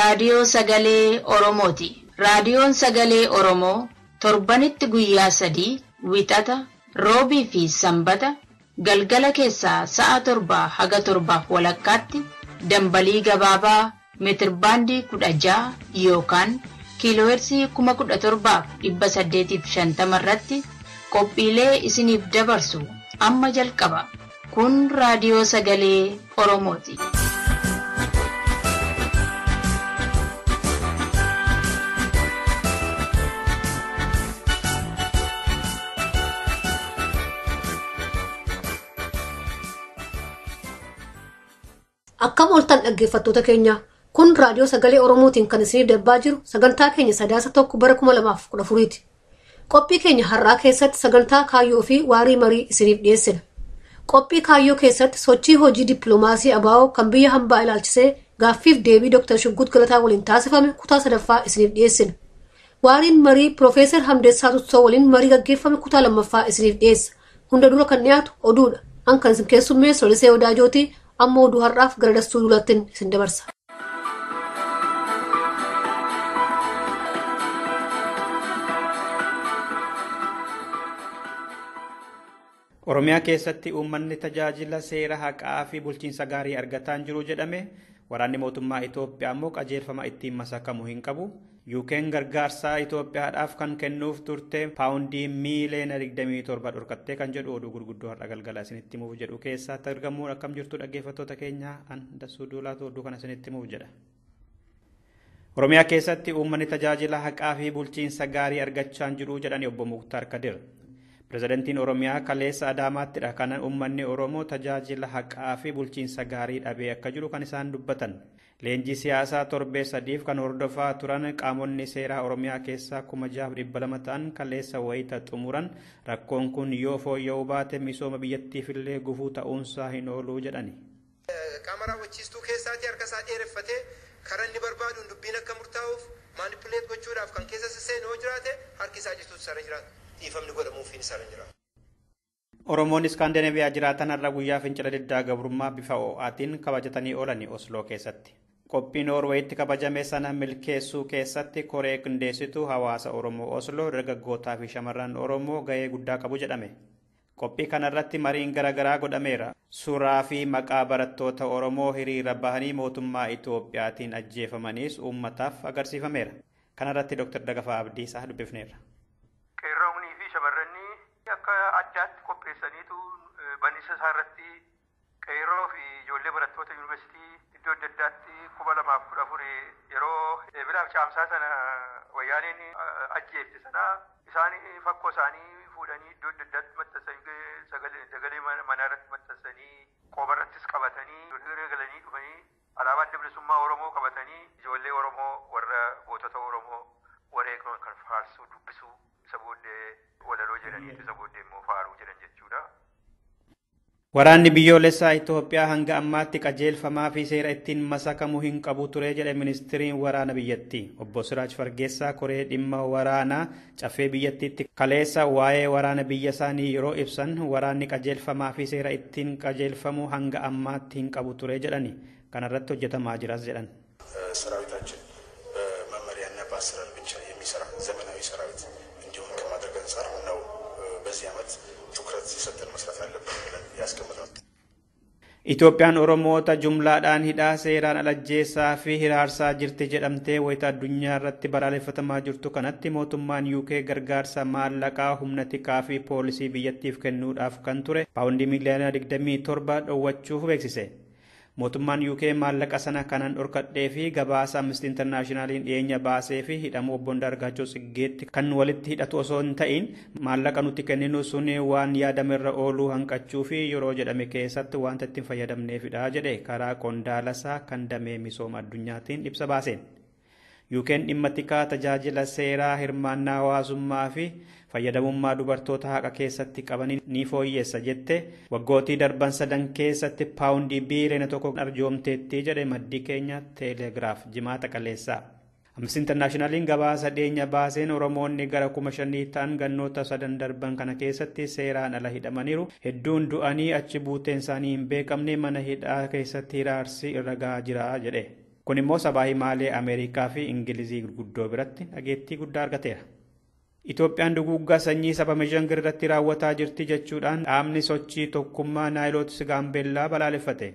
Raadiyoo Sagalee Oromooti. Raadiyoon Sagalee Oromoo torbanitti guyyaa 3 Wixata, Roobii fi Sanbata galgala keessaa sa'a 7 haga 7:30 dambalii gabaabaa meetirbaandii 16 yookaan kiiloohertzii 17,850 irratti qophiilee isiniif dabarsu amma jalqaba. Kun Raadiyoo Sagalee Oromooti. Akkam ooltan dhaggeeffattoota keenya, kun Raadiyoo Sagalee Oromootiin kan isiniif darbaa jiru sagantaa keenya Sadaasa 1 bara 2014ti. Qophii keenya har'aa keessatti sagantaa kaayyoo fi waarii marii isiniif dhiyeessina. Qophii kaayyoo keessatti sochii hojii dippiloomaasii ABO kan biyya hambaa ilaalchisee gaaffiif deebii Dr. Shuggut Galataa waliin taasifame kutaa 3ffaa isiniif dhiyeessina. Waariin marii Piroofeesar Hamdeessaa Tutsoo waliin marii gaggeeffame kutaa 2ffaa isiniif dhiyeessa. Hunda dura kan dhiyaatu oduudha. An kan isin keessummeessu Solisee Odaajootii. Amma oduu har'aaf gara Dastuu Duulaattiin isin dabarsa. Oromiyaa keessatti uummanni tajaajila seera haqaa fi bulchiinsa gaarii argataa hin jiru jedhame. Waraanni mootummaa Itoophiyaa immoo qajeelfama ittiin masakamu hin qabu. UK'n gargaarsa Itoophiyaadhaaf kan kennuuf turte paawundii miiliyoona 27 dhorkattee kan jedhu oduu gurguddoo har'a galgala isinitti himuuf jedhu keessatti argamuun akkam jirtu dhaggeeffattoota keenya, an Dastuu Duulaatu oduu kana isinitti himuuf jedha. Oromiyaa keessatti uummanni tajaajila haqaa fi bulchiinsa gaarii argachaa hin jiru jedhani obbo Muktaar Kadir. Pirezidantiin Oromiyaa kaleessa Adaamaattidha kan uummanni Oromoo tajaajila haqaa fi bulchiinsa gaarii dhabee akka jiru kan isaan dubbatan. Leenjii siyaasaa torbee 3 kan hordofaa turan qaamonni seeraa Oromiyaa keessaa 6,200 ta'an kaleessa wayita xumuran rakkoon kun yoo fooyya'uu baate misooma biyyattiifillee gufuu ta'uunsaa hin oolu jedhani. Qaama raawwachiistuu keessaatii harka isaa dheereffatee karaa inni barbaaduun dubbiin akka murtaa'uuf maanipuleet gochuudhaaf kan keessa sisseenu yoo jiraate harki isaa jirtuutu isarra jiraata. Dhiifamni godhamuufiin isarra jiraata. Oromoon Iskaandinaviyaa jiraatan har'a guyyaa fincila diddaa gabrummaa bifa ho'aatiin kabajatanii oolani Osloo keessatti. Qophii Noorweeyitti kabajame sana milkeessuu keessatti koree qindeessituu hawaasa Oromoo Osloo dargaggootaa fi shamarran Oromoo gahee guddaa qabu jedhame. Qophii kanarratti mariin garaagaraa godhameera. Suuraa fi maqaa barattoota Oromoo hiriira bahanii mootummaa Itoophiyaatiin ajjeefamaniis uummataaf agarsiifameera. Kanarratti Dr. Dagafaa Abdiisaa dubbifneerra. Qeerroonii fi shamarranni akka addaatti qopheessaniitu banisa isaarratti qeerroo fi ijoollee barattoota yuunivarsiitii iddoo adda addaatti 2014 yeroo eebilaaf caamsaa sana wayyaaneen ajjeefte sana isaan fakkoo isaanii fuudhanii iddoo adda addaatti maxxansanii sagalee manaa irratti maxxansanii qoobarrattis qabatanii hiriira galanii dhufanii alaabaa adda bilisummaa Oromoo qabatanii ijoollee Oromoo warra gootota Oromoo wareegaman kan faarsuu dubbisuu isa booddee walaloo jedhaniitu isa booddee immoo faaruu jedhan jechuudha. Waraanni biyyoolessaa Itoophiyaa hanga ammaatti qajeelfamaa fi seera ittiin masakamu hin qabu ture jedhe ministiriin waraana biyyattii. Obbo Siraaj Fargeessaa koree dhimma waraanaa caffee biyyattiitti kaleessa waa'ee waraana biyya isaanii yeroo ibsan waraanni qajeelfamaa fi seera ittiin qajeelfamu hanga ammaatti hin qabu ture jedhani. Kanarratti hojjetamaa jiras jedhan. ሰራዊታችን በመመሪያና በአሰራር ብቻ የሚሰራ ዘመናዊ ሰራዊት እንዲሆን ከማድረግ አንጻር ነው በዚህ ዓመት ትኩረት ሰጥተን መስራት አለብን ብለን ያስቀምጣል። Itoophiyaan Oromoota jumlaadhaan hidhaa seeraan alajjeessaa fi hiraarsaa jirti jedhamtee wayita addunyaa irratti balaaleffatamaa jirtu kanatti mootummaan UK gargaarsa maallaqaa humna tikaa fi poolisii biyyattiif kennuudhaaf kan ture paawundii miiliyoona 27 dhowwachuuf beeksise. Mootummaan UK maallaqa sana kanan dhorkadhee fi gabaasa Amnesty Internationaliin dhiyeenya baasee fi hidhamuu obbo Andaargaachoo Tsiggeetti kan walitti hidhatu osoo hin ta'in maallaqa nuti kenninu sun waan yaadamerra ooluu hanqachuu fi yeroo jedhame keessatti wanta ittiin fayyadamneefidha jedhe karaa qondaalasaa kan damee misooma addunyaatiin ibsa baaseen. UK'n dhimma tikaa tajaajila seeraa hirmaannaa hawaasummaa fi fayyadamummaa dubartoota haqa keessatti qabanii ni fooyyessa jette waggootii darban 3 keessatti paawundii biiliyoona 1 arjoomteetti jedhe maddi keenya Teelegiraaf jimaata kaleessaa. Amnesty Internationaliin gabaasa dhiyeenya baaseen Oromoonni gara 5,000 ta'an gannoota 3 darban kana keessatti seeraan ala hidhamaniiru. Hedduun du'anii achi buuteen isaanii hin beekamne mana hidhaa keessatti hiraarsi irra gahaa jira jedhe. Kun immoo sabaa himaalee Ameerikaa fi Ingilizii gurguddoo biratti dhageettii guddaa argateera. Itoophiyaan duguuggaa sanyii saba Mizhangir irratti raawwataa jirti jechuudhaan dhaabni sochii tokkummaa Naayilootsi Gaambeellaa balaaleffate.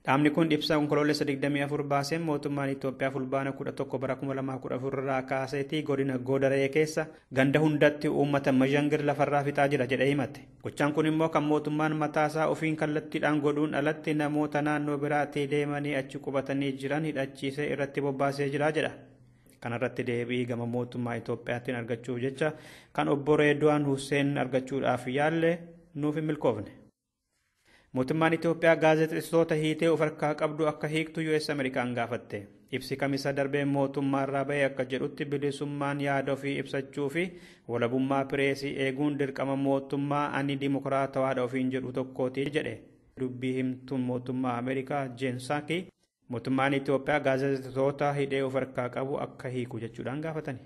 Dhaabni kun ibsa onkoloolessa 24 baaseen mootummaan Itoophiyaa fulbaana 11 bara 2014 irraa kaaseetii godina Goodaree keessa ganda hundatti uummata Mizhangir lafarraa fixaa jira jedhee himate. Gochaan kun immoo kan mootummaan mataasaa ofiin kallattiidhaan godhuun alatti namoota naannoo biraatii deemanii achi qubatanii jiran hidhachiisee irratti bobbaasee jira jedha. Kanarratti deebii gama mootummaa Itoophiyaatiin argachuuf jecha kan obbo Reedwaan Hussein argachuudhaaf yaalle nuuf hin milkoofne. Mootummaan Itoophiyaa gaazexeessitoota hiitee of harkaa qabdu akka hiiktu US Ameerikaan gaafatte. Ibsi kamisa darbee mootummaarraa ba'e akka jedhutti bilisummaan yaada ofii ibsachuu fi walabummaa pireesii eeguun dirqama mootummaa ani dimokiraatawaadha ofiin jedhu tokkooti jedhe. Dubbii himtuun mootummaa Ameerikaa Jeen Saaki mootummaan Itoophiyaa gaazexeessitoota hidhee of harkaa qabu akka hiiku jechuudhaan gaafatani.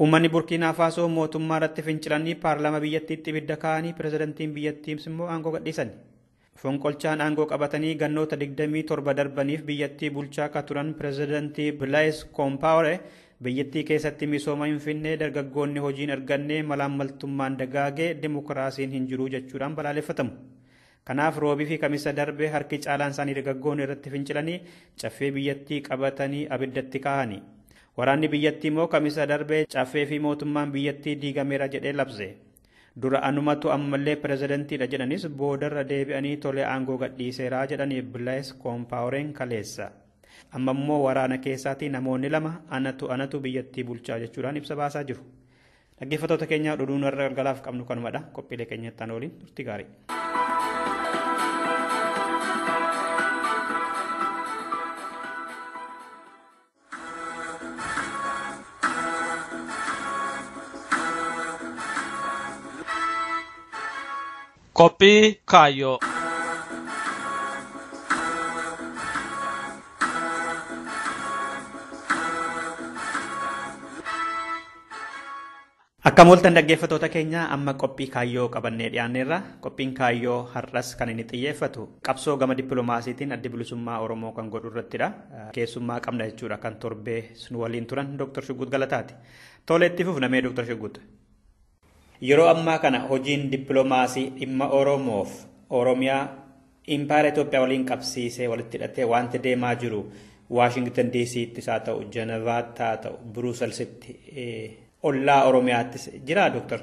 Uummanni Burkiinaa Faasoo mootummaa irratti fincilanii paarlaamaa biyyattiitti ibidda kaa'anii pirezidantiin biyyattiis immoo aangoo gadhiisan. Fonqolchaan aangoo qabatanii gannoota 27 darbaniif biyyattii bulchaa akka turan pirezidantii Blaise Compaoré biyyattii keessatti misooma hin finne dargaggoonni hojii hin arganne malaammaltummaan dagaagee dimokiraasiin hin jiru jechuudhaan balaaleffatamu. Kanaaf roobii fi kamisa darbe harki caalaan isaanii dargaggoonni irratti fincilanii caffee biyyattii qabatanii abiddatti kaa'ani. Waraanni biyyattii immoo kamisa darbee caffee fi mootummaan biyyattii diigameera jedhee labse. Dura anumatu ammallee pirezidantiidha jedhanis boodarra deebi'anii tolee aangoo gadhiiseeraa jedhanii Blaise Compaoreen kaleessa. Amma immoo waraana keessaatii namoonni lama anatu biyyattii bulchaa jechuudhaan ibsa baasaa jiru. Dhaggeeffattoota keenya dhuduun warra galgalaaf qabnu kanumadha. Qophiilee keenyatti aan waliin turtii gaarii. Qophii kaayyoo. Akkam ooltan dhaggeeffattoota keenya amma qophii kaayyoo qabannee dhiyaanneerra. Qophiin kaayyoo har'as kan inni xiyyeeffatu qabsoo gama dippiloomaasiitiin addi bilisummaa Oromoo kan godhu irrattidha. Keessummaa qabna jechuudha kan torbee nu waliin turan Dr. Shuggut Galataati. Tole itti fufnamee Dr. Shuggut. Yeroo ammaa kana hojiin dippiloomaasii dhimma Oromoof Oromiyaa impaayera Itoophiyaa waliin qabsiisee walitti hidhatee wanti deemaa jiru Waashingtan DC'ttis haa ta'u, Jenevaatti haa ta'u, Biruuselsitti ollaa Oromiyaattis jira Dooktar?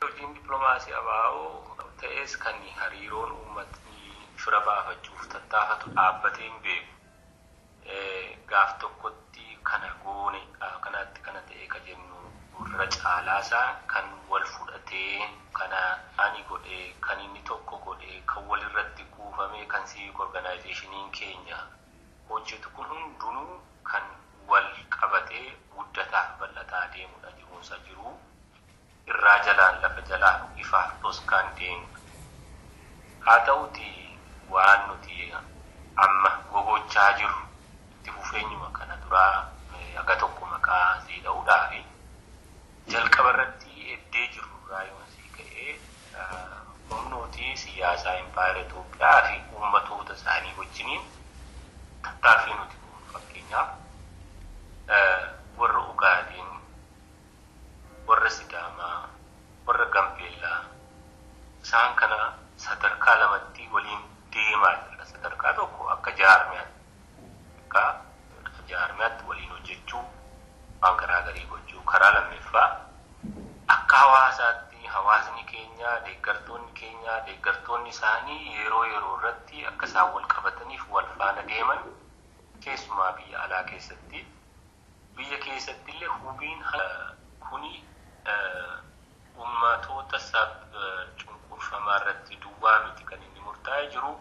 Hojiin dippiloomaasii ABO ta'es kan hariiroon uummatni fira baafachuuf tattaafatu dhaabbatee hin beeku. Gaaf tokkotti kana goone kanatti kana ta'e ka jennu irra caalaasaa kan wal fudhatee kana ani godhee kan inni tokko godhee kan walirratti kuufamee kan civic organizationiin keenya hojjetu kun hundinuu kan wal qabatee guddataa bal'ataa deemudha jiruunsa jiru irraa jalaan lafa jalaa ifaaf dhoskaan deemudha. Haa ta'uti waan nuti amma gogochaa jiru itti fufeenyuma kana duraa haga tokko maqaa siidha'uudhaafi jalqaba irratti eddee jiru raayoon sii ka'ee humnooti siyaasaa impaayera Itoophiyaa fi uummatoota isaanii wajjiniin tattaaffii nuti goonu fakkeenyaaf warra Ugaadeen, warra Sidaamaa, warra Gambeellaa isaan kana sadarkaa lamatti waliin deemaa jirra. Sadarkaa tokko akka jaarmiyaatti waliin hojjechuu waan garaa garii gochuu karaa lammeeffaa akka hawaasaatti hawaasni keenya deeggartoonni keenya deeggartoonni isaanii yeroo yeroo irratti akka isaan wal qabataniif wal faana deeman keessumaa biyya alaa keessatti biyya keessatti illee hubiin kuni uummatoota sab cunqurfamaa irratti duwwaa miti kan inni murtaa'ee jiru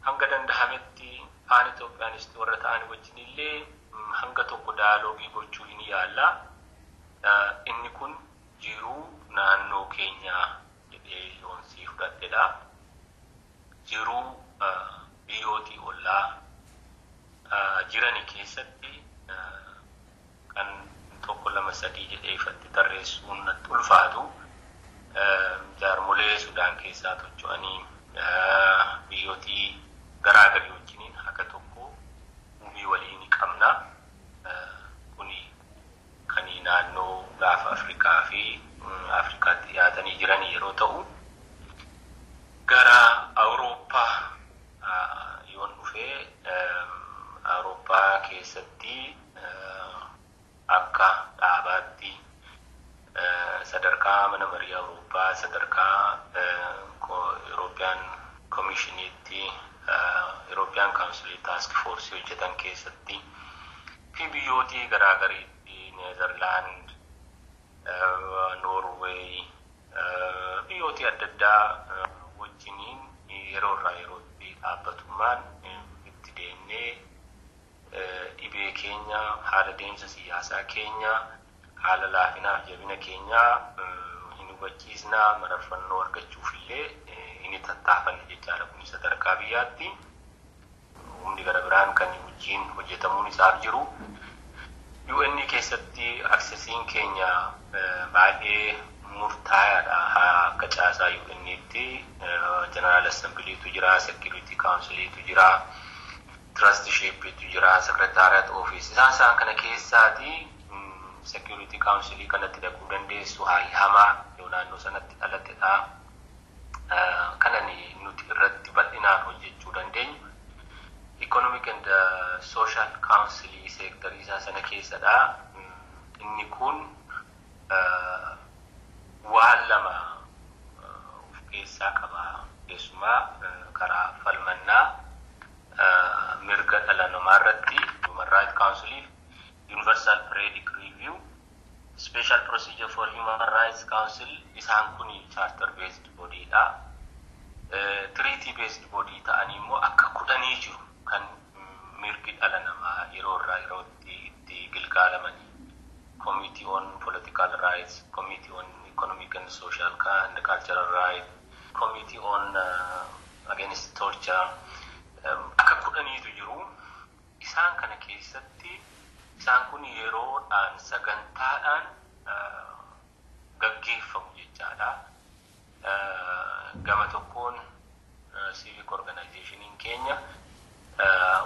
hanga danda'ametti afaan Itoophiyaanistii warra ta'an wajjin illee hanga tokko daaloogii gochuu hin yaalla. Inni kun jiruu naannoo keenyaa jedhee yoonsii fudhadhedha. Jiruu biyyootii ollaa jirani keessatti kan tokko lama sadii jedhee ifatti tarreessuun natti ulfaatu. Jaarmolee Sudaan keessaa tocho'anii biyyootii garaa garii wajjiniin haga tokko humii ta'u, gara Awurooppaa yoon dhufee Awurooppaa keessatti akka dhaabaatti sadarkaa mana marii Awurooppaa, sadarkaa Eurooppiyaan Komishiniitti, Eurooppiyaan Kaawunsilii Taask Foorsii hojjetan keessatti fi biyyootii garaagariitti Neezerlaand, Noorweey, biyyootii adda addaa wajjiniin yeroo irraa yerootti dhaabbatummaan itti deemnee dhibee keenya, haala deemsa siyaasaa keenya, haala laafinaa fi jabina keenyaa hin hubachiisnaa, mararfannoo argachuuf illee inni tattaafanne jechaadha. Kun sadarkaa biyyaatti humni gara biraan kan wajjin hojjetamuun isaaf jiru. UN keessatti aksesiin keenya baay'ee murtaayaadha. Akka caasaa UN'tti General Assemblytu jira, Security Counciltu jira, Trusteeshiptu jira, Secretariat Office. Isaan kana keessaati Security Council kanatti dhaquu dandeessu haalli hamaa yoo naannoo sanatti dhalatedha. Kanan nuti irratti bal'inaan hojjechuu dandeenyu. Economic and Social Council seektarii isaa sana keessadha. Inni kun waan lama of keessaa qaba. Keessumaa karaa falmannaa mirga dhala namaa irratti Human Rights Council, Universal Periodic Review, Special Procedure for Human Rights Council, isaan kun charter based body dha. Treaty based body ta'anii immoo akka 10 jiru kan mirgi dhala namaa yeroo irraa yerootti itti gilgaalamanii. Committee on Political Rights, Committee on Economic and Social and Cultural Rights, Committee on Against Torture, akka 10tu jiru. Isaan kana keessatti isaan kun yeroodhaan sagantaadhaan gaggeeffamu jechaadha. Gama tokkoon civic organizationiin keenya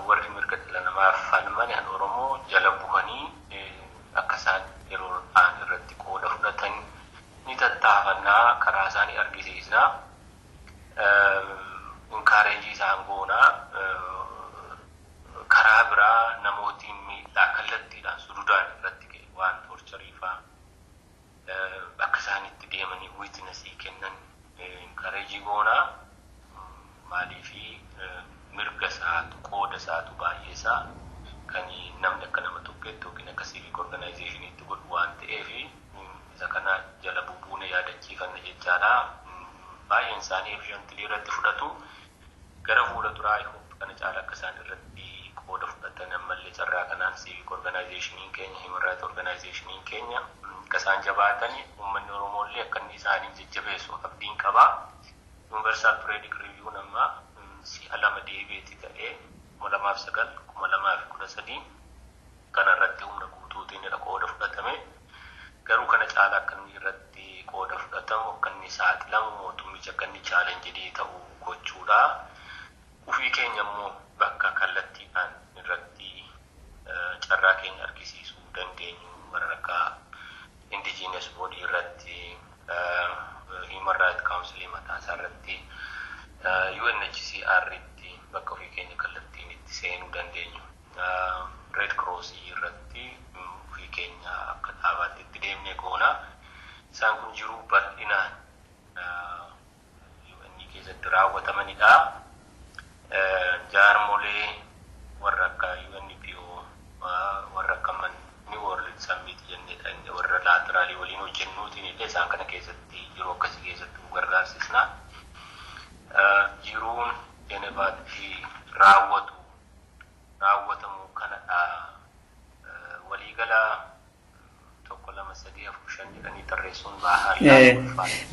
warri mirga dhala namaaf falman kan Oromoo jala bu'anii akka isaan yeroodhaan irratti qooda fudhatan ni tattaafannaa, karaa isaanii argisiisnaa, encourage isaan goonaa. Karaa biraa namootiin miidhaa kallattiidhaan sududaan irratti ga'e waan torture fa'aa akka isaan itti deemanii witnessii kennan encourage goonaa. Maaliifi mirga isaatu qooda isaatu baay'ee isaa kan namni akka nama tokkeetti yookiin akka civic organizationiitti godhu waan ta'eef isa kana jala bubuune yaadachiifanna jechaadha. Baay'een isaanii efficiently irratti fudhatu. Gara fuula duraa I hope kana caala akka isaan irratti qooda fudhatan ammallee carraa kanaan civic organizationiin keenya, human rights organizationiin keenya akka isaan jabaatani, uummanni Oromoo illee akka inni isaanii jajjabeessu abdiin qabaa. Universal Periodic Review amma si'a 2 deebi'eeti ta'ee 2009, 2013 kana irratti humna guutuutiin irra qooda fudhatame. Garuu kana caala akka inni irratti qooda fudhatamu, akka inni saaxilamu, mootummichi akka inni challenge ta'u gochuudha. Ufii keenya immoo bakka kallattiidhaan irratti carraa keenya argisiisuu dandeenyu warra akka indigenous body irratti, Human Rights Council mataa isaa irratti, UNHCR itti bakka ofii keenya kallattiin itti seenuu dandeenyu, Red Cross irratti ofii keenya akka dhaabaatti itti deemnee goona. Isaan kun jiruu bal'inaan UN keessatti raawwatamanidha. Jaarmolee warra akka UNPO, warra akka New World Summit jennee warra lateralii waliin hojjennuutiin illee isaan kana keessatti jiruu akkasii keessatti gargaarsisna. Jiruun Jenevaatti raawwatamu kanadha. Waliigala 1 2 3 4 5 jedhanii tarreessuun bahaa.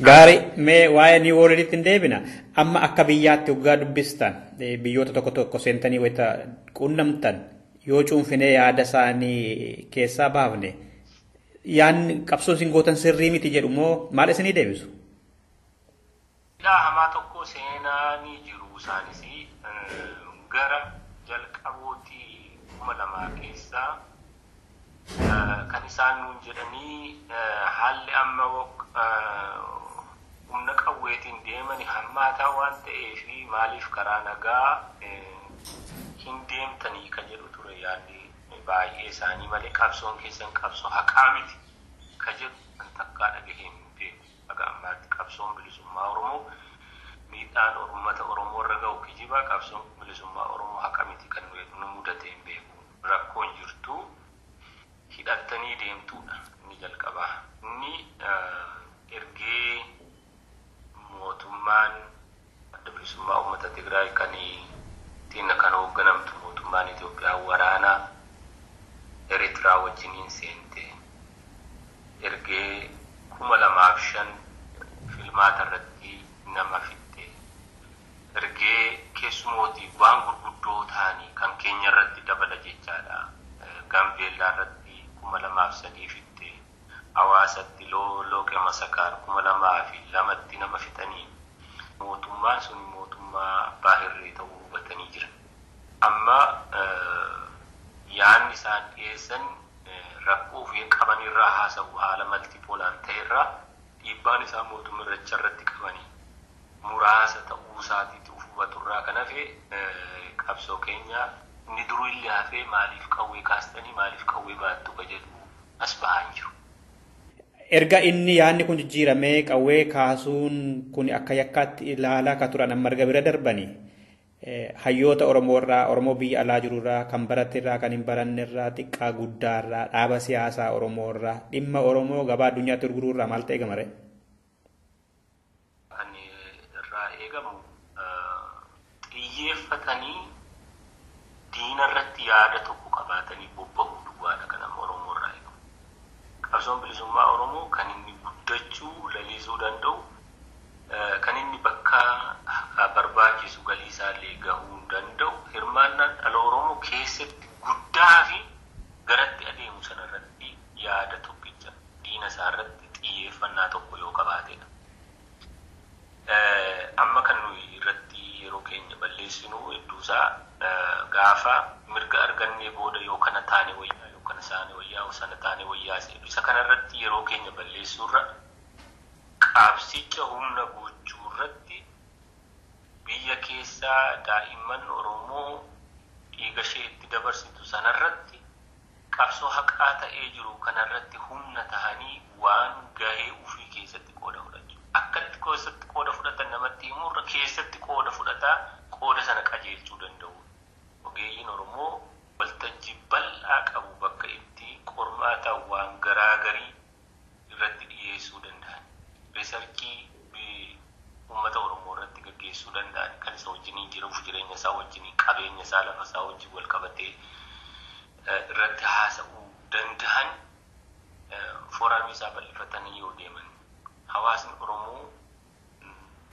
Gaarii, mee waa'ee New Worlditti hin deebina. Amma akka biyyaatti waggaa dubbistan, biyyoota tokko tokko seentanii wayita quunnamtan, yoo cuunfinee yaada isaanii keessaa baafne, yaadni qabsoo isin gootan sirrii miti jedhu moo maal isinii deebisu? Hamaa tokko seenaa ni jiru. Isaanis gara jalqabootii 2000 keessaa kan isaan nuun jedhanii haalli amma humna qawwee qawweetiin deeman hammaataa waan ta'eef maaliif karaa nagaa hin deemtanii ka jedhu ture yaadni baay'ee isaanii malee qabsoon keessan qabsoo haqaa miti ka jedhu kan takkaa dhagahee hin beeku. Haga ammaatti qabsoon bilisummaa Oromoo miidhaan uummata Oromoo irra gahu kijiba qabsoon bilisummaa Oromoo haqa miti kan nu mudatee hin beeku. Rakkoon jirtu hidhattanii deemtuudha inni jalqabaa. Inni ergee mootummaan adda bilisummaa uummata Tigraay kan ittiin kan hoogganamtu mootummaan Itoophiyaa waraana Eritraa wajjiniin seente ergee 2005 filmaata irratti nama fixxe ergee keessumootii waan gurguddoo ta'anii kan keenya irratti dabala jechaadha. Gaambeellaa irratti 2003 fixxe, Hawaasatti Looqe Masakaar 2002tti nama fixanii mootummaan sun mootummaa abbaa hirree ta'uu hubatanii jira. Amma yaanni isaan dhiyeessan rakkoo ofii qaban irraa haasa'u haala maltipoolaar ta'e irraa dhiibbaan isaan mootummaa irratti qabanii muraasa ta'uu isaatiitti of hubatu irraa kan hafe qabsoo keenya inni duruu illee hafee maaliif qawwee kaastanii maaliif qawwee baattu ka jedhu as bahaa hin jiru. Erga inni yaadni kun jijjiiramee qawwee kaasuun kun akka yakkaatti ilaalaa akka turan amma erga bira darbanii hayyoota Oromoo irraa, Oromoo biyya alaa jiru irraa, kan barate irraa, kan hin baranne irraa, xiqqaa guddaa irraa, dhaaba siyaasaa Oromoo irraa, dhimma Oromoo gabaa addunyaatti gurguruu irraa maaltu eegama ree? Kan irraa eegamu xiyyeeffatanii diina irratti yaada tokko qabaatanii bobba'uu duwwaadha kan amma Oromoo irraa eegamu. Qabsoon bilisummaa Oromoo kan inni guddachuu, lalisuu danda'u, kan inni bakka barbaachisu galii isaallee gahuu danda'u, hirmaannaan dhala Oromoo keessatti guddaa fi garatti adeemu sanarratti yaada tokkicha diina isaarratti xiyyeeffannaa tokko yoo qabaatedha. Amma kan nuyi irratti yeroo keenya balleessinu hedduusaa gaafa mirga argannee booda yoo kana taane wayyaa yoo kana saane wayyaa yoo sana taane wayyaa isa kanarratti yeroo keenya balleessuurra qabsicha humna gochuu irratti biyya keessaa daa'imman Oromoo dhiiga ishee itti dabarsitu sanarratti qabsoo haqaa ta'ee jiru kanarratti humna tahanii waan gahee ofii keessatti qooda fudhachuu. Akkatti keessatti qooda fudhatan namatti himuurra keessatti qooda fudhataa qooda sana qajeelchuu danda'u. Ogeeyyiin Oromoo waltajjii bal'aa qabu bakka itti qormaata waan garaagarii irratti dhiyeessuu danda'an. Riisarchii uummata Oromoo irratti gaggeessuu danda'an kan isa wajjiniin jiruuf jireenya isaa wajjiniin qabeenya isaa lafa isaa wajjin wal qabatee irratti haasa'uu danda'an fooramii isaa bal'ifatanii yoo deeman hawaasni Oromoo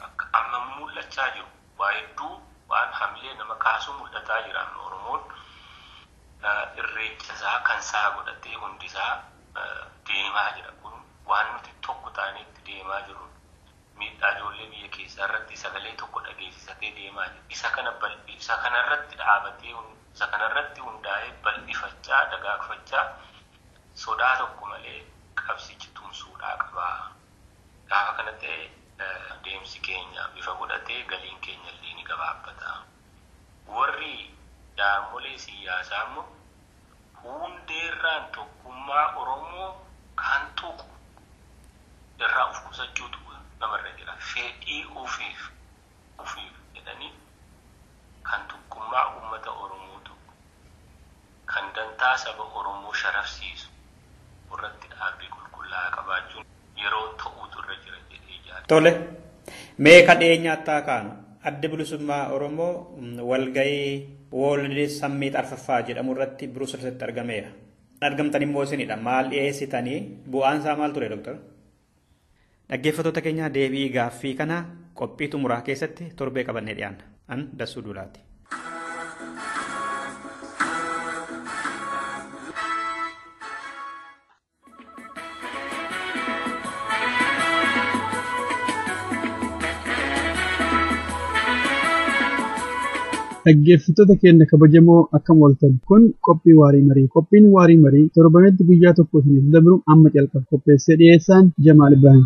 akka amma mul'achaa jiru waa hedduu waan hamilee nama kaasuu mul'ataa jira amma Oromoon irreecha isaa kan isaa godhatee hundi isaa deemaa jira kun waan nuti tokko taanee itti deemaa jirru miidhaa ijoollee biyya keessaa irratti sagalee tokko dhageessisatee deemaa jira. Isa kana isa kanarratti dhaabatee isa kanarratti hundaa'ee bal'ifachaa dagaagfachaa sodaa tokko malee qabsichi tumsuudhaa qaba. Gaafa kana ta'e deemsi keenya bifa godhatee galiin keenya illee ni gabaabbata. Warri jaarmolee siyaasaa immoo hundeerraan tokkummaa Oromoo kan tuqu irraa of qusachuutu namarra jira. Fedhii ofiif jedhanii kan tokkummaa uummata Oromoo tokko kan dantaa saba Oromoo sharafsiisu irratti dhaabbii qulqullaa'aa qabaachuun yeroo ta'uutu irra jira jedhee yaada. Tole, mee kan dhiyeenyaatti kaanu adda bilisummaa Oromoo walgahii World Summit Arfaffaa jedhamu irratti Brusselsatti argameera. Argamtan immoo isinidha. Maal dhiyeessitanii bu'aan isaa maal ture Dooktar? Dhaggeeffattoota keenya deebii gaaffii kana qophii xumuraa keessatti torbee qabannee dhiyaanna. An Dassuu Duulaati. Dhaggeeffattoota keenya kabajamoo akkam ooltan kun qophii waarii marii. Qophiin waarii marii torbanitti guyyaa tokko isiniif dabru amma calqaba. Qopheessee dhiyeessaan Jamaal Ibrahim.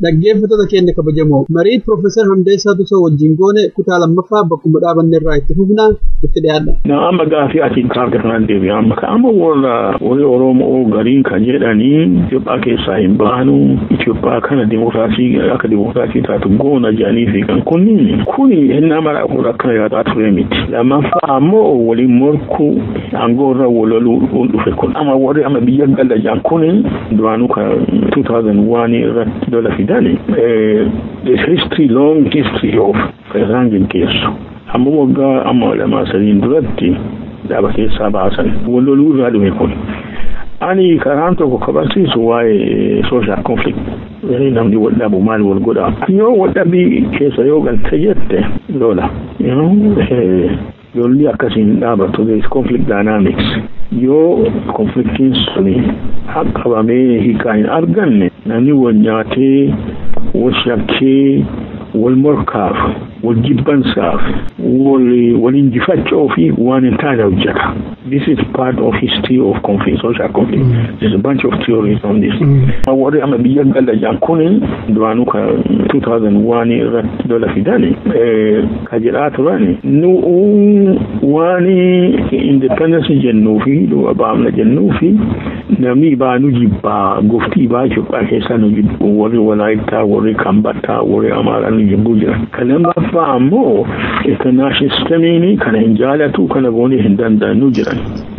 Dhaggeeffattoota keenya kabajamoo marii Piroofeesar Hamdeessaa Tusoo wajjin goone kutaa lammaffaa bakkuma dhaabanne irraa itti fufnaa itti dhiyaadha. Na amma gaafii ati kaafte kanaan deebi'a. Amma amma warra warri Oromoo gariin kan jedhanii Itoophiyaa keessaa hin baanu Itoophiyaa kana dimokiraasii akka dimokiraasii taatu goona jedhanii fi kan kunniin kuni hinnaa mara akkana yaadaa ture miti. Lammaffaa ammoo waliin morkuu aangoo irra waloluu dhufe kun. Amma warri amma biyya galla jedhan kuni duraanuu kan 2001 irratti lola fidan this history long history of isaan geggeessu. Amma waggaa amma 2 3 duratti dhaaba keessaa baasan waloluu irraa dhufe kun. Ani karaan tokko kabarsiisu waa'ee social conflict. Namni wal dhabu maal wal godha. Yoo wal dhabii keessa yoo galte jette lola. Lolli akkasiin dhaabatu there is conflict dynamics. Yoo conflictiin suni qabamee hiikaa hin arganne namni wal nyaatee wal shakkee wal morkaaf wal jibbansaaf wal injifachuu fi waan hin taane hojjeta. This is part of history of conflict, social conflict. There's a bunch of theories on this. Warri amma biyya galla jedhan kuni duraanuu kan 2001 irratti lola fidani ka jedhaa turani nu waan independence jennuu fi baamna jennuu fi namni baa nu jibbaa goftii baa Itoophiyaa keessaa nu jibbu warri Walaayittaa warri Kambataa warri Amaaraa nu jibbuu jira. Kan lammaffaa ammoo international systemiin kana hin jaalatu kana goonee hin danda'annu jiran.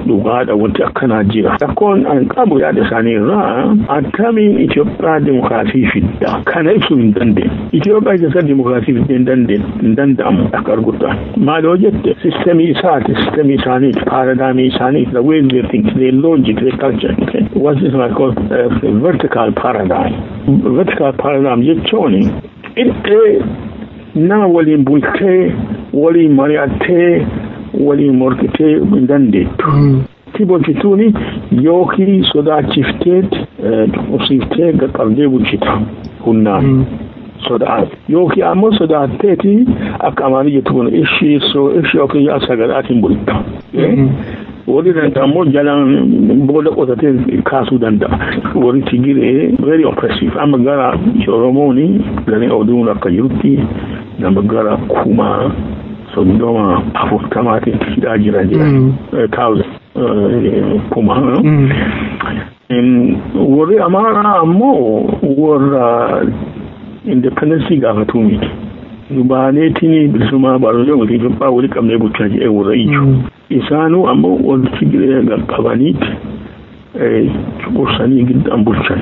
Dhugaadha wanti akkanaa jira. Rakkoon an qabu yaada isaanii irraa akkamiin Itoophiyaa dimokiraasii fidda kana ibsuu hin dandeenye. Itoophiyaa keessatti dimokiraasii fiddee hin dandeenye hin danda'amu akka arguttaan. Maal yoo jette sistemii isaati sistemii isaaniiti paaradaamii isaaniiti the way they think the logic the culture. What is what called vertical paradigm. Vertical paradigm jechuun ittee nama waliin bultee waliin mari'attee waliin morkitee hin dandeettu. Ti bulchituuni yookiin sodaachiftee cunqursiiftee qaqqabdee bulchita humnaan. Sodaat yookiin ammoo sodaatteeti akka amaanii jettu kun ishii ishii yookiin sagadaatiin bulta. Warri danda'a ammoo jalaan boolla qotatee kaasuu danda'a. Warri Tigiree very oppressive. Amma gara Oromooni gareen oduun akka jirutti nama gara 30,000 40,000 hidhaa jira jira. Thousand kuma. Warri Amaaraa ammoo warra independence gaafatuu miti. Baaneetiin bilisummaa baroota Itoophiyaa walii qabnee bulchaa jedhee warra iju. Isaanuu ammoo warri Tigiree qaqqabaniiti cunqursanii giddaan bulchan.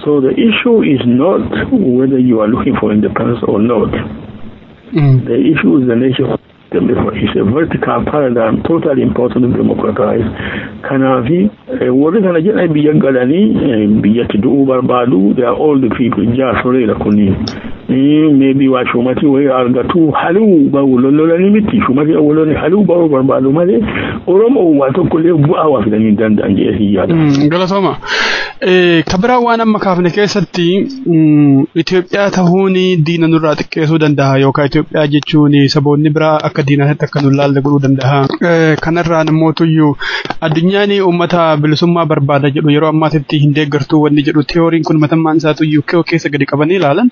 So the issue is not whether you are looking for independence or not. The issue is the nature of the It's a vertical paradigm, totally important to democratize. Kanaafi warri kana jedhan biyya galanii biyyatti du'uu barbaadu they are all the people jaarsoleedha kunniin. Maybe waa shumatii wayii argatu haluu bahu lollolanii miti shumatii awwalonni haluu bahuu barbaadu malee Oromoo waa tokkollee bu'aa waa fidanii hin danda'an jedhee hin yaada. Galatooma. Kabiraa waan amma kaafne keessatti Itoophiyaa ta'uun diina nurraa xiqqeessuu danda'a yookaan Itoophiyaa jechuun saboonni biraa akka diinaatti akka nu laalle godhuu danda'a. Kanarraan immoo addunyaan uummata bilisummaa barbaada jedhu yeroo ammaatitti hin deeggartuu wanni jedhu teoriin kun matammaan isaatu UK keessa gadi qabanii ilaalan.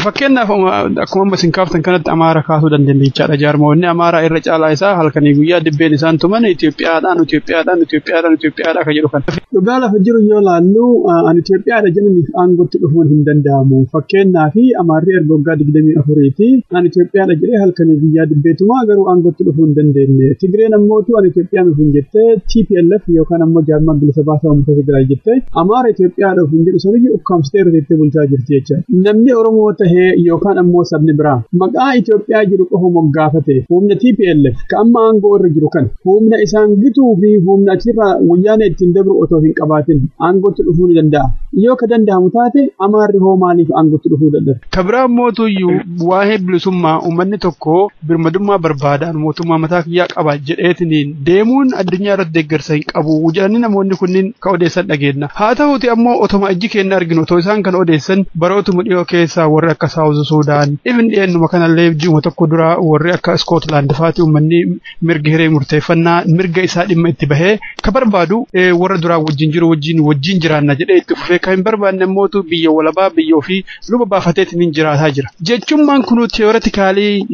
Fakkeenyaaf akkuma amma isin kaaftan kanatti Amaara kaasuu dandeenya jechaadha. Jaarmoonni Amaaraa irra caalaa isaa halkanii guyyaa dibbeen isaan tuman Itoophiyaadhaan Itoophiyaadhaan Itoophiyaadhaan Itoophiyaadhaan kan jedhu kana. Dhugaa lafa jiru yoo laallu an Itoophiyaadha jedhaniif aangootti dhufuun hin danda'amu. Fakkeenyaaf Amaarri erga waggaa 24 an Itoophiyaadha jedhee halkanii guyyaa dibbeetuma garuu aangootti dhufuu hin dandeenye. Tigreen ammootu an Itoophiyaa miti hin jettee TPLF yookaan ammoo jaarmaan bilisa baasaa uummata Tigraay jettee Amaara Itoophiyaadha ofiin jedhu saniyyuu ukkaamsitee irra teettee bulchaa jirti jecha. Namni Oromoo tahee yookaan ammoo sabni biraa maqaa Itoophiyaa jedhu qofa moggaafate humna TPLF ka amma aangoo irra jiru kan humna isaan gituu fi humna achirraa wayyaana ittiin dabru otoo hin qabaatin aangootti dhufuu ni danda'a. Yoo ka danda'amu taate Amaarri hoo maaliif aangootti dhufuu dadhabe? Kabiraa mootuyyuu waa'ee bilisummaa uummanni tokko birmadummaa barbaadaan mootummaa mataa kiyyaa qaba jedheetiniin deemuun addunyaa irratti deeggarsa hin qabu jedhanii namoonni kunniin ka odeessan dhageenya. Haa ta'uuti ammoo otoma ijji keenya arginu otoo isaan kan odeessan barootuma dhiyoo keessaa warri akka Saawuz Suudaan ifin dhiyeennuma kanallee ji'uma tokko dura warri akka Iskootlaand faati uummanni mirga hiree murteeffannaa mirga isaa dhimma itti bahee ka barbaadu warra duraa wajjin jiru wajjin Wajjin jiraanna jedhee itti fufee kan hin barbaanne mootu biyya walabaa biyya ofii luba baafateetiin hin jiraataa jira. Jechummaan kun theoretically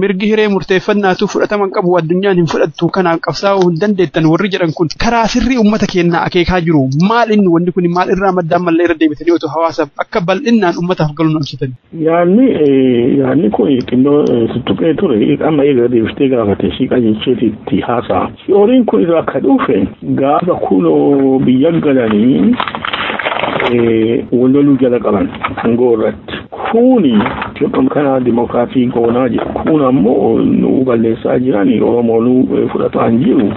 mirgi hiree murteeffannaatu fudhataman qabu, addunyaan hin fudhattu, kanaan qabsaa'uu hin dandeettan warri jedhan kun karaa sirrii uummata keenyaa akeekaa jiru. Maal inni wanni kun maal irraa maddaan mallee irra deebitanii otoo hawaasaaf akka bal'innaan uummataaf galuun ibsitan? Yaadni kun xinnoo tuttuqee ture, amma eega deebiftee gaafate si qajeelcheeti itti haasa'a. Horiin kun irraa akka dhufe gaafa kunoo biyya galanii wal loluu jala qaban aangoo irratti. Kuni kana dimokiraasii goonaa jiru. Kun ammoo nu balleessaa jiran, Oromoo nu fudhataa hin jiru.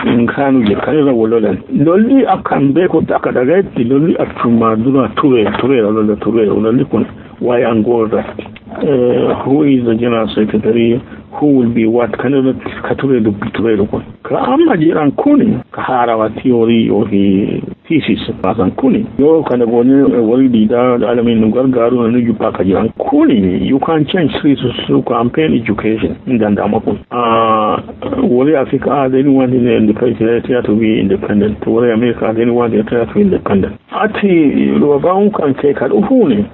Hin kaanu jedhu kan irra wal lolan. Lolli akka hin beekutti, akka dhagayetti, lolli achumaa dura ture tureera, lola tureera. Lolli kun waa'ee aangoo irratti. Who is the general secretary? Who will be what? Kan irratti ka ture dubbi tureeru kun. Ka amma jedhan kun ka haarawa theory yookiin thesis baasan kuni, yoo kana goone warri diidaa alamiin nu gargaaru nu jubbaa ka jiran kuni, you can change through campaign, education hin danda'ama kun. Warri Afrikaa, they don't want Eritrea to be independent. Warri Amerikaa, they don't want Eritrea to be independent. Ati lubaa'uun kan kee ka dhufuuni,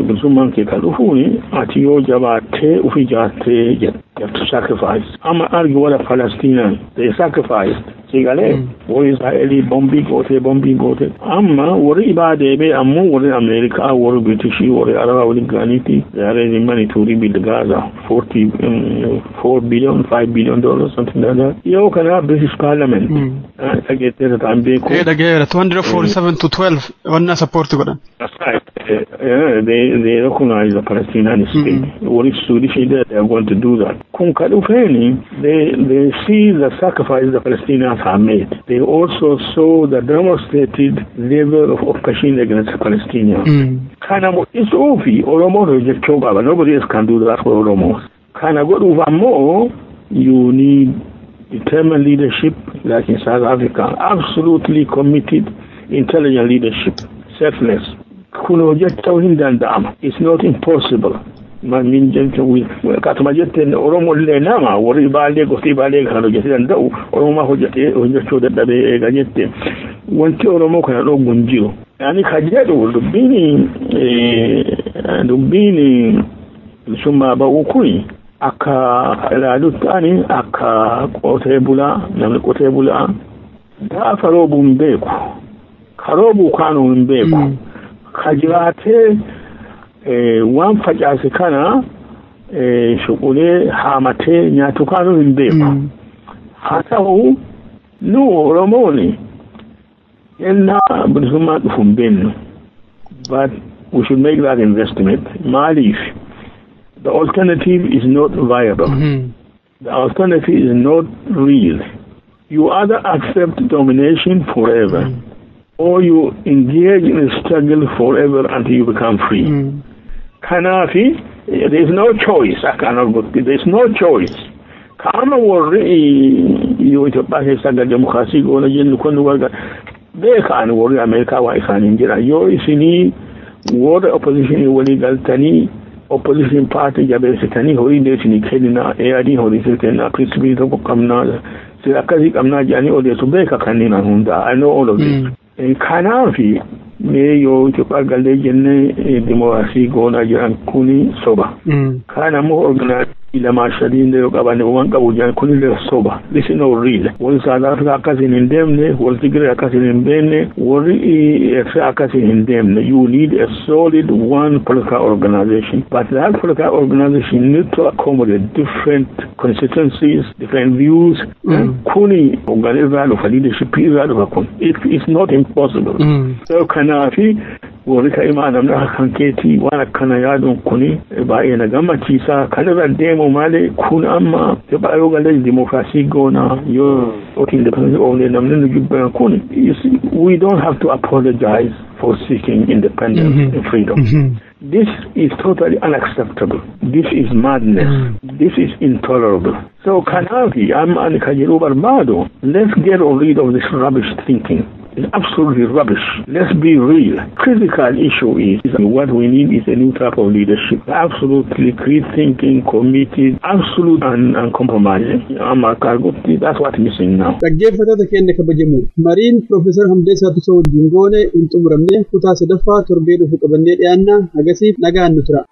bilisummaan kee ka dhufuuni, ati yoo jabaattee ufi ijaartee jedha. You have to sacrifice. Amma argi warra Palestinian, they sacrificed. Sigalee warri Israa'elii bombii goote, bombii goote. Amma warri ibaa deebee ammoo warri Ameerikaa, warri Britishii, warri Arabaa waliin ga'aniiti, they are raising money to rebuild Gaza. $44 billion, $5 billion, something like that. Yoo kana British Parliament dhageetteera ta'an beeku. Ee, dhageera, 247 to 12 wanna support godhan. That's right. They recognize the Palestinian state. Warri Swedish, they are going to do that. Kun ka dhufeeni, they see the sacrifice the Palestinians have made. They also saw the demonstrated level of oppression against the Palestinians. Kana mul'isuufi Oromoon hojjechuu qaba. Nobody else can do that for Oromos. Kana godhuuf ammoo you need determined leadership like in South Africa. Absolutely committed, intelligent leadership, selfless. Kun hojjechuu hin danda'ama. It's not impossible. Min akkatuma jetteen Oromoo illee nama warri baalee gosti baalee kan hojjetee danda'u Oromoo hojjetee hojjechuu dadhabee eega jette, wanti Oromoo kana dhoogu hin jiru. Ani ka jedhu dubbiin bilisummaa ba'uu kun akka ilaalutti, ani akka qotee bulaa, namni qotee bulaa gaafa roobuu hin beeku, ka roobuu kaanuu hin beeku, ka jiraatee waan facaase kana shuqulee haamatee nyaatu kaanuu hin beeku. Haa ta'u, nu Oromoon yennaa bilisummaa dhufu hin beeknu. But we should make that investment. Maaliif? The alternative is not viable. The alternative is not real. You either accept domination forever or you engage in a struggle forever until you become free. Kanaafi, there is no choice. I cannot go. There is no choice. Kaama warri yoo Itoophiyaa keessa gara demokraasii goona jennu kun warra beekaan warri Ameerikaa waa isaaniin jira. Yoo isinii warra oppositionii walii galtanii, opposition party jabeessitanii, horii isinii kennina, AID horii isinii kennina, principle tokko qabnaa, sira akkasii qabnaa jedhanii odeessu, beeka kanneen hundaa. I know all of this. Kanaafi mee yoo Itoophiyaa gallee jennee dimokiraasii goonaa jedhan kuni soba. Kaan ammoo organize lamaa shadiin yoo qaban waan qabu jedhan kunillee soba. This is not real. Warri South Africa akkasiin hin deemne, warri Tigray akkasiin hin deemne, warri Eritrea akkasiin hin deemne. You need a solid one political organization. But that political organization need to accommodate different constituencies, different views. Kuni hoogganaa irraa dhufa, leadership irraa dhufa kun. It is not impossible. So kanaafi warri ka'imaa namni akka kan keetii waan akkana yaaduun kuni baay'ee na gammachiisa. Kan irra deemu malee kun amma Itoophiyaa yoo galee dimokiraasii goona, yoo independence oofne, namni nu jibban kun, we don't have to apologize for seeking independence and freedom. This is totally unacceptable. This is madness. This is intolerable. So kanaafi amma ani kan jedhuu barbaadu, let's get rid of this rubbish thinking. It's absolutely rubbish. Let's be real. Critical issue is what we need is a new type of leadership. Absolutely free thinking, committed, absolute and uncompromising. Amma Kargotti, that's what's missing now. Dhaggeeffattoota keenya kabajamoo, mariin Piroofeesar Hamdeessaa Tusoo wajjin goone hin xumuramne. Kutaa sadaffaa torbee dhufu qabannee dhiyaanna. Hagasiif nagaan nu tura.